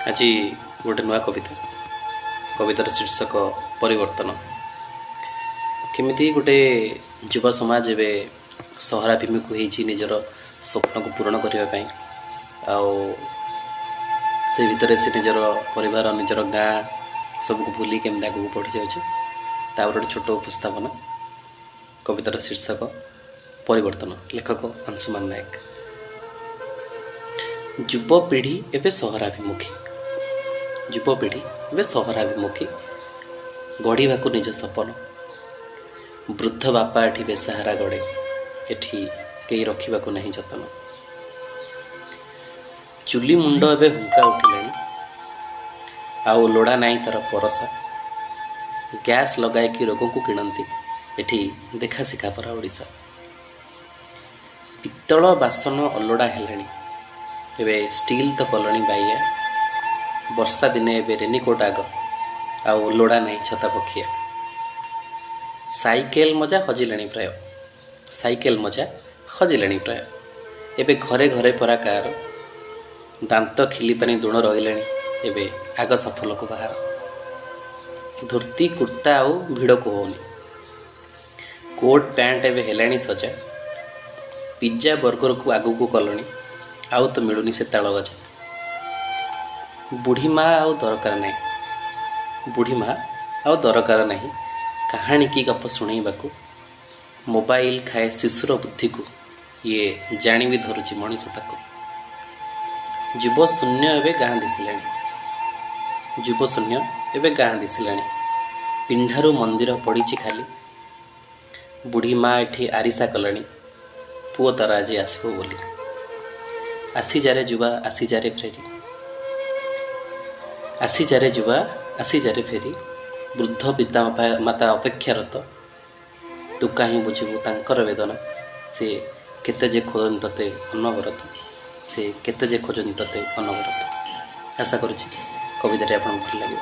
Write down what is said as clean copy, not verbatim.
ଆଜି ଗୋଟେ ନୂଆ କବିତା। କବିତାର ଶୀର୍ଷକ ପରିବର୍ତ୍ତନ। କେମିତି ଗୋଟେ ଯୁବ ସମାଜ ଏବେ ସହରାଭିମୁଖ ହେଇଛି ନିଜର ସ୍ୱପ୍ନକୁ ପୂରଣ କରିବା ପାଇଁ, ଆଉ ସେ ଭିତରେ ସେ ନିଜର ପରିବାର, ନିଜର ଗାଁ ସବୁକୁ ଭୁଲି କେମିତି ଆଗକୁ ବଢ଼ିଯାଉଛି, ତାପରେ ଗୋଟେ ଛୋଟ ଉପସ୍ଥାପନା। କବିତାର ଶୀର୍ଷକ ପରିବର୍ତ୍ତନ, ଲେଖକ ଅଂଶୁମାନ ନାୟକ। ଯୁବପିଢ଼ି ଏବେ ସହରାଭିମୁଖୀ, ଯୁବପିଢ଼ି ଏବେ ସହରାଭିମୁଖୀ, ଗଢ଼ିବାକୁ ନିଜ ସପନ। ବୃଦ୍ଧ ବାପା ଏଠି ବେସାହାରା ଗଡ଼େ, ଏଠି କେହି ରଖିବାକୁ ନାହିଁ ଯତ୍ନ। ଚୁଲି ମୁଣ୍ଡ ଏବେ ହୁଙ୍କା ଉଠିଲାଣି, ଆଉ ଲୋଡ଼ା ନାହିଁ ତାର ପରସା। ଗ୍ୟାସ୍ ଲଗାଇକି ରୋଗକୁ କିଣନ୍ତି, ଏଠି ଦେଖା ଶିଖା ପରା ଓଡ଼ିଶା। ପିତ୍ତଳ ବାସନ ଅଲୋଡ଼ା ହେଲାଣି, ଏବେ ଷ୍ଟିଲ୍ ତ କଲଣି ବାଇଆ। ବର୍ଷା ଦିନେ ଏବେ ରେନିକୋଟ୍ ଆଗ, ଆଉ ଲୋଡ଼ା ନାହିଁ ଛତା ପଖିଆ। ସାଇକେଲ ମଜା ହଜିଲାଣି ପ୍ରାୟ, ସାଇକେଲ ମଜା ହଜିଲାଣି ପ୍ରାୟ, ଏବେ ଘରେ ଘରେ ପରା କାର। ଦାନ୍ତ ଖିଲିପାନି ଦୂଣ ରହିଲାଣି, ଏବେ ଆଗ ସଫଲକୁ ବାହାର। ଧୋତି କୁର୍ତ୍ତା ଆଉ ଭିଡ଼କୁ ହେଉନି, କୋଟ୍ ପ୍ୟାଣ୍ଟ ଏବେ ହେଲାଣି ସଜା। ପିଜ୍ଜା ବର୍ଗରକୁ ଆଗକୁ କଲଣି, ଆଉ ତ ମିଳୁନି ସେ ତାଳ ଗଜା। ବୁଢ଼ୀ ମା ଆଉ ଦରକାର ନାହିଁ, ବୁଢ଼ୀ ମା ଆଉ ଦରକାର ନାହିଁ କାହାଣୀ କି ଗପ ଶୁଣେଇବାକୁ। ମୋବାଇଲ ଖାଏ ଶିଶୁର ବୁଦ୍ଧିକୁ, ଇଏ ଜାଣିବି ଧରୁଛି ମଣିଷ ତାକୁ। ଯୁବ ଶୂନ୍ୟ ଏବେ ଗାଁ ଦିଶିଲାଣି, ଯୁବ ଶୂନ୍ୟ ଏବେ ଗାଁ ଦିଶିଲାଣି, ପିଣ୍ଡାରୁ ମନ୍ଦିର ପଡ଼ିଛି ଖାଲି। ବୁଢ଼ୀ ମା ଏଠି ଆରିସା କଲାଣି, ପୁଅ ତାର ଆଜି ଆସିବ ବୋଲି। ଆସିଯାରେ ଯୁବା ଆସିଯାରେ ଫେରି, ଆସିଯାରେ ଯୁବା ଆସିଯାରେ ଫେରି, ବୃଦ୍ଧ ପିତା ମାତା ଅପେକ୍ଷାରତ। ତୁ କାହିଁ ବୁଝିବୁ ତାଙ୍କର ବେଦନା, ସେ କେତେ ଯେ ଖୋଜନ୍ତି ତତେ ଅନବରତ, ସେ କେତେ ଯେ ଖୋଜନ୍ତି ତତେ ଅନବରତ। ଆଶା କରୁଛି କବିତାଟି ଆପଣଙ୍କୁ ଭଲ ଲାଗିବ।